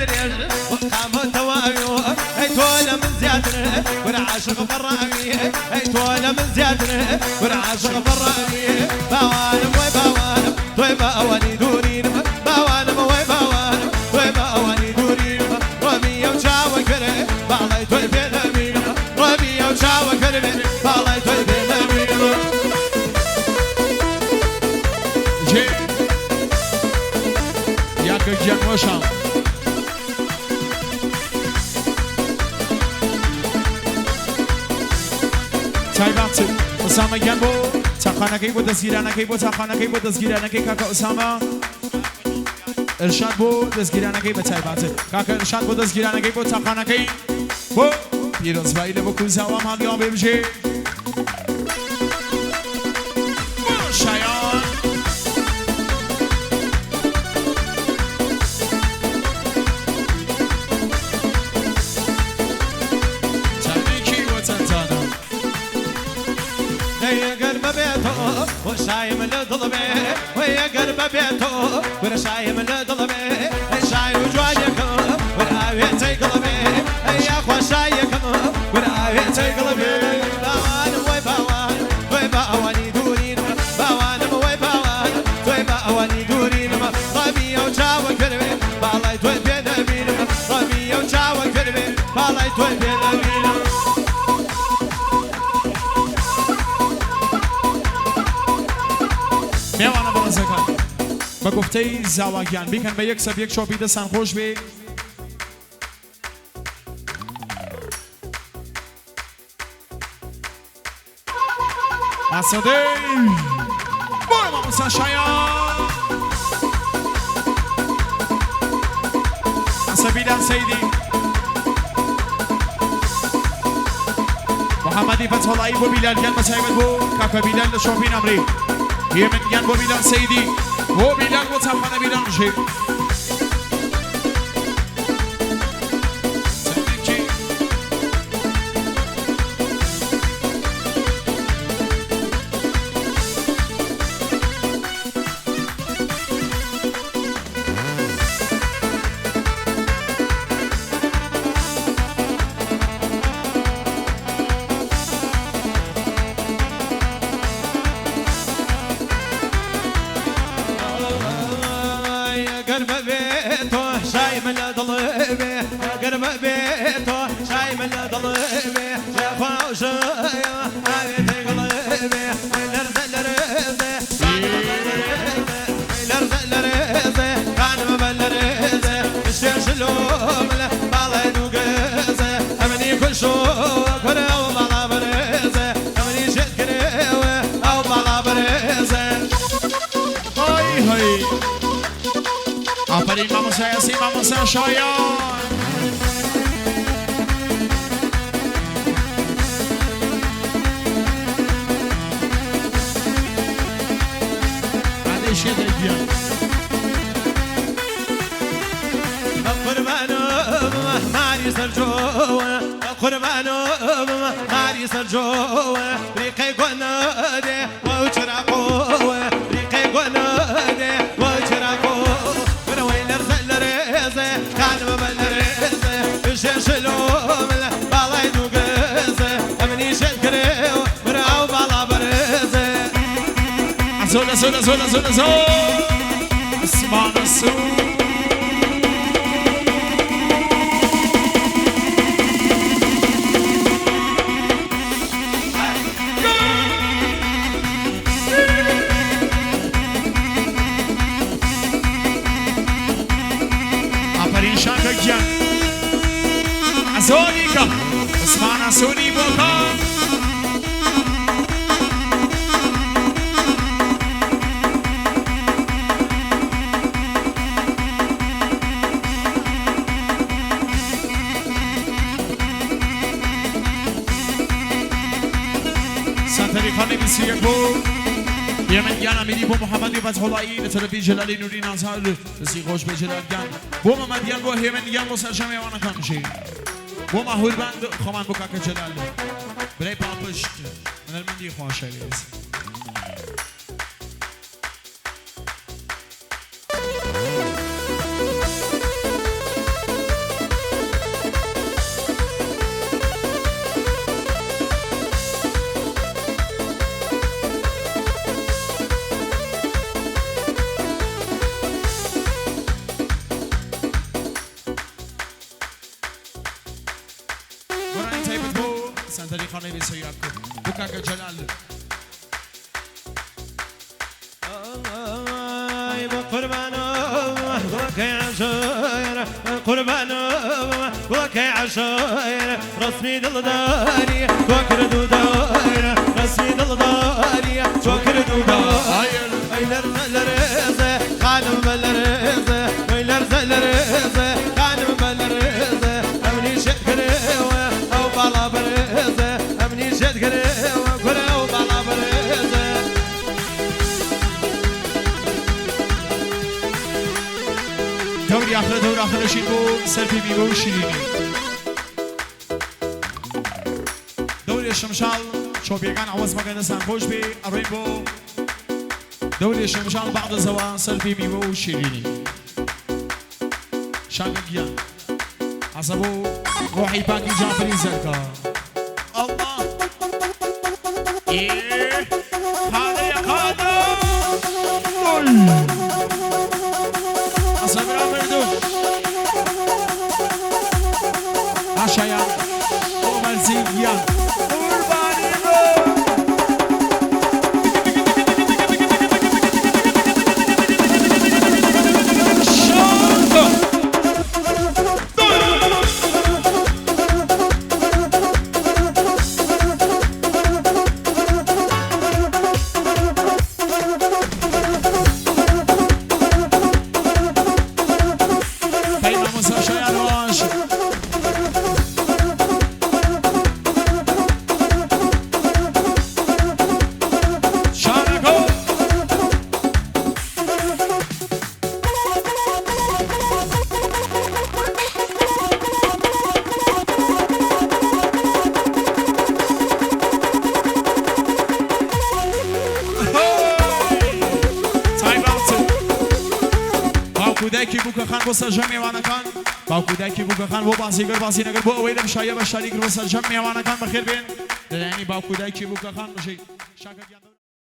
درێژ قامە تەواوی ئەی تۆ لە من زیاتر وەرە عاشق بەڕاوی ئەی تۆ لە من زیاتر وەرە عاشق بەڕاوی باوانم وەی باوانم تۆی باوانی دوورینم باوانم وەی باوانم تۆی باوانی دوورینم ڕەبیە و چاوە کرێ باڵای تۆی پێ نەبینم ڕەبیە و چاوە کرێ باڵای تۆی پێ نەبینم. جێ یاکە گیان وەشام. تایبەت ئوسامە گیان بۆ چاخانەکەی بۆ دەستگیرانەکەی بۆ چاخانەکەی بۆ دەستگیرانەکەی کاکە ئوسامە ئرشاد بۆ دەستگیرانەکەی بە تایبەت کاکە ئرشاد بۆ دەستگیرانەکەی بۆ چاخانەکەی بۆ پیرۆزبایی لە بۆ کوزاوام هەڵیاوە بێ بژێ بۆ شایان. چەندێکی وەتەنتانە. ئەگەر بەبێتەوە وشایم لە دڵ بێ وەی ئەگەر بەبێتەوە وەرە شایم لە دڵ بێ ئەی شای و جوانیەکەم وەرە ئاوێتەی گڵ بێ ئەی یاخوا شایەکەم وەرە ئاوێتەی گڵ بێ باوانم وەی باوانم تۆی باوانی دوورینم باوانم وەی باوانم تۆی باوانی دوورینم ڕەبیە و چاوە کردێ باڵای تۆی پێ نەبینم ڕەبیە و چاوە کردێ باڵای تۆی پێ نەبینم. مێوانە بەڕێزەکان بە گوفتەی زاواگیان بیکەن بە یەک سەب یەک شۆپی دەستان خۆش بێ. ئاسەدەی بۆ مامۆستا شایان. ئاسە بیلان سەیدی محەممەدی فەتحوڵایی بۆ بیلال گیان بە تایبەت بۆ کاکە بیلال لە شۆپی نامری هێمن گیان بۆ بیلان سەیدی بۆ بیلال بۆ چاپخانە بیلان بژێ. چەندێکی ئەگەر بەبێتۆ شایم لە دڵ بێ ئەگەر بەبێتۆ شایم لە دڵ بێ یاخوا شایە ئاوێتەی گڵ بێ لەرزە لەرزە لەرزە لەرزە خانم بە لەرزە شێشلۆم لە باڵای دووگەزە ئەمنی کوشۆ کورە ئەو باڵا بەرزە ئەمنی شێت کرێوە ئەو باڵا بەرزە. های های ئافرین مامۆستا یاسین مامۆستا شایان. ئادەی شێتە گیان. قربانم ماری سەرجۆوە قربانم ماری سەرجۆوە ریقەی گۆنەدێ وەو چراقۆوە ریقەی گۆنەدێ وەو چراقۆ برەوەی لەرزە لەرێزێ خانمە بە لەرێزێ بشێشلۆم لە باڵای دووگەزێ ئەمنی شێت کرێوە برا ئەو باڵا بەرزێ. زۆر زۆر زۆر زۆر زۆر ئسمان سوور. ئافرین شاکە گیان. ئەزۆریکە عوسمان ئاسوونی بۆکان. سەنتەری خانی 21 بۆ یەمن گیان ئەمیری بۆ محەممەدی فەتحوڵایی لە تەرەفی جەلالی نوری نازار دەستی خۆش بێ جەلال گیان بۆ مەمەد گیان بۆ هێمن گیان بۆ سەرجەم میوانەکان بژێ بۆ ماهورباند خۆمان بۆ کاکە جەلال برای پاڵپشت هونەرمەندی خۆشەویست. خانەی 21 بۆ کاکە جەلال. ئای بە قوربانم گوڵەکەی عەشایر قوربانم گوڵەکەی عەشایر ڕەسمی دڵداری تۆ کرد و دایر ڕەسمی دڵداری تۆ کرد و دایر ئەی لەرزە لەرزە خانم بە لەرزە وەی لەرزە لەرزە خانم بە لەرزە ئەمنی شێت کردوە ئەو باڵا بەرزە ئەمنی شێت کردوە کورە ئەو باڵا بەرزە. دەوری ئاخرە دەور ئاخرەشین بۆ سەرپی میوە و شیرینی دەورێ شمشاڵ چۆپیەکان عەوەز مەکە دەستان خۆش بێ ئەڕۆین بۆ دەورێ شمشاڵ بەعدەزەوە سەرپی میوە و شیرینی شاکە گیان حەسە بۆ ڕۆحی پاکی جافری زەرکا ئەڵڵا ئێ خانەیە خانە حەسە برا مردوو حاشایان بۆ مەرزی گیان قوربانی بم. شاکە هەی مامۆستا شایان ڕۆژ. شانەکۆ تایبەت باوکو دایکی بووکەخان بۆ سەرجەم میوانەکان، باوکو دایکی بووکەخان بۆ بازیگەر بازینەگەر بۆ ئەوەی لەم شایە بەشداری کرد بۆ سەرجەم میوانەکان بەخێر بێن لەلایەنی باوکو دایکی بووکەخان بژی شاکە گیان.